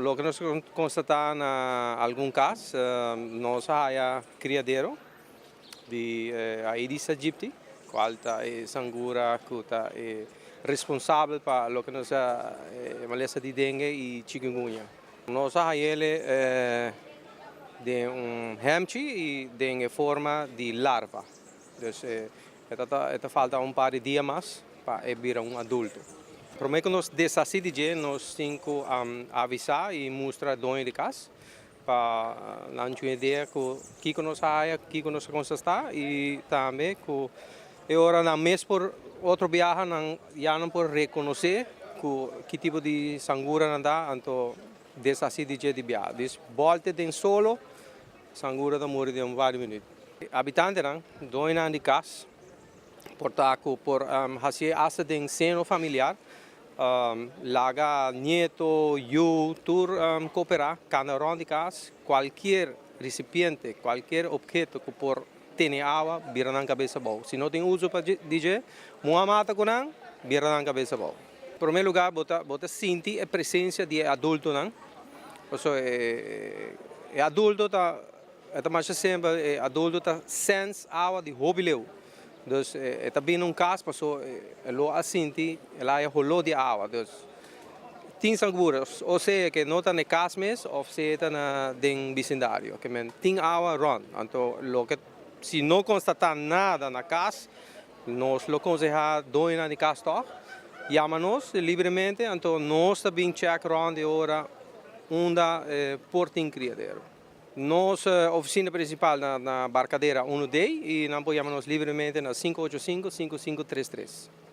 Loke nos a konstatá na algun kas, nos a haya kriadero di Aedes aegypti, kual ta e sangura ku ta e responsabel pa loke nos a e malesa di dengue i chikungunya. Nos a hay'ele den un hemchi i den e forma di larva. Dus e ta falta un par di dia mas pa e bira un adulto. Promé ku nos deshasí di dje, nos tin ku avisá i mustra doño di kas pa nan tin un idea ku kiko nos a haya, kiko nos a konstatá i tambe ku e ora nan mes por otro biaha nan ya nan por rekonosé ku ki tipo di sangura nan ta, anto deshasí di dje di biaha. Dus bòlt'e den solo, sangura ta muri den un par di minüt. Habitantenan, doñonan di kas, Por ta ku por hasié asta den seno familiar, laga nieto, yu, tur koperá, kanda rònt di kas, kualkier resipiente, kualkier opheto ku por tene awa, bira nan kabes abou. Si no tin uso pa di dje, muha mata ku nan, bira nan kabes abou. Promé lugá bo ta bo ta sinti e presensia di e adultonan, pasobra e adulto ta E ta masha simpel, e adulto ta sense awa di hopi leu. Dus e ta bini un kas paso e lo a sinti el a haya holó di awa. Dus tin sangura, o sea ke no ta na e kas mes of sea ta na den bisindario. Ke men tin awa rònt. Anto loke si no konstatá nada na kas, nos lo konsehá doñonan di kas tòg yama nos libremente anto nos ta bin chèk rònt e ora unda por tin kriadero. Nos oficina principal na na Barcadera 1D y nan por yama nos libremente na 585 5533.